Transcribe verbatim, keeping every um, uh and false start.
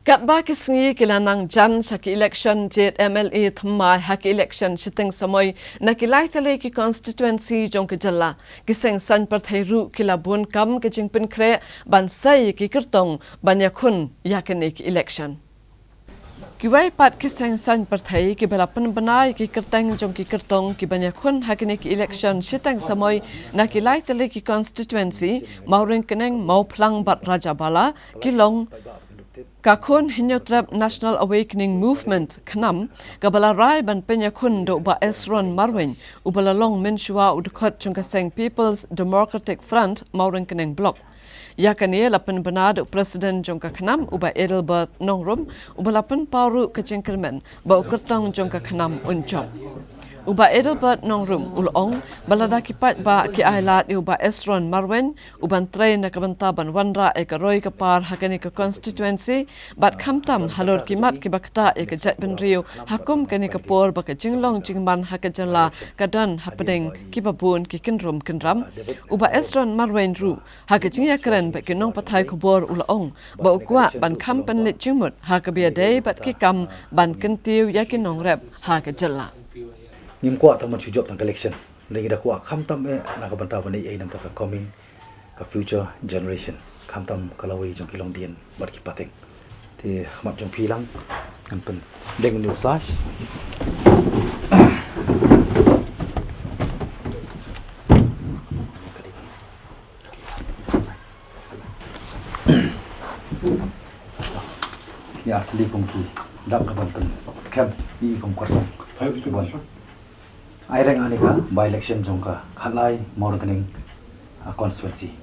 Katba ki sngi ki la nang jan sha ki election jied M L A thymmai ha ki election shiteng samoi na ki lai tylli ki constituency jong ka jylla, ki seng saiñ pyrthei ruh ki la bun kam ka jingpynkhreh ban sei ïa ki kyrtong ban ïakhun ïa kane ki election. Kiwei pat ki seng saiñ pyrthei kiba la pynbna ïa ki kyrteng jong ki kyrtong kiban ïakhun ha kine ki election shiteng samoi na ki lai tylli ki constituency, Mawryngkneng, Mawphlang bad Rajabala, ki long ka Khun Hynñiewtrep National Awakening Movement, KHNAM, kaba la rai ban pynïakhun da u Bah Esron Marwein, uba la long mynshuwa u dkhot jong ka seng People's Democratic Front, Mawryngkneng Block. Ïa kane la pynbna da u President jong ka KHNAM, u Bah Adelbert Nongrum, uba la pynpaw ruh ka jingkyrmen ba u kyrtong jong ka KHNAM un jop. U Bah Adelbert Nongrum u la ong ba lada ki paidbah ki ailad ïa u Bah Esron Marwein u ban trei na ka bynta ban wanrah ïa ka roi ka par ha kane ka constituency, bad khamtam halor ki mat kiba ktah ïa ka jaitbynriew ha kum kane ka por ba ka jinglong jingman ha ka jylla ka don hapdeng kiba bun ki kynrum kynram. U Bah Esron Marwein ruh ha ka jingïakren bad ki nongpathai khubor u la ong ba u kwah ban kham pynleit jingmut ha kaba ïadei bad ki kam ban kyntiew ïa ki nongrep ha ka jylla. Ngim kwah tang ban shu jop tang ka election. Lei ngi da kwah khamtam eh na ka bynta ban ïa nangta ka coming, ka future generation, khamtam ka lawei jong ki longdien bad ki pateng. Te khmat jong phi lang ngan pyndeng une u sash. Ïa, actually kum ki dak ka ban pynskhem i kum kyrtong. Ai reng ha kane ka by election jong ka Khatlai Mawryngkneng, ah, constituency.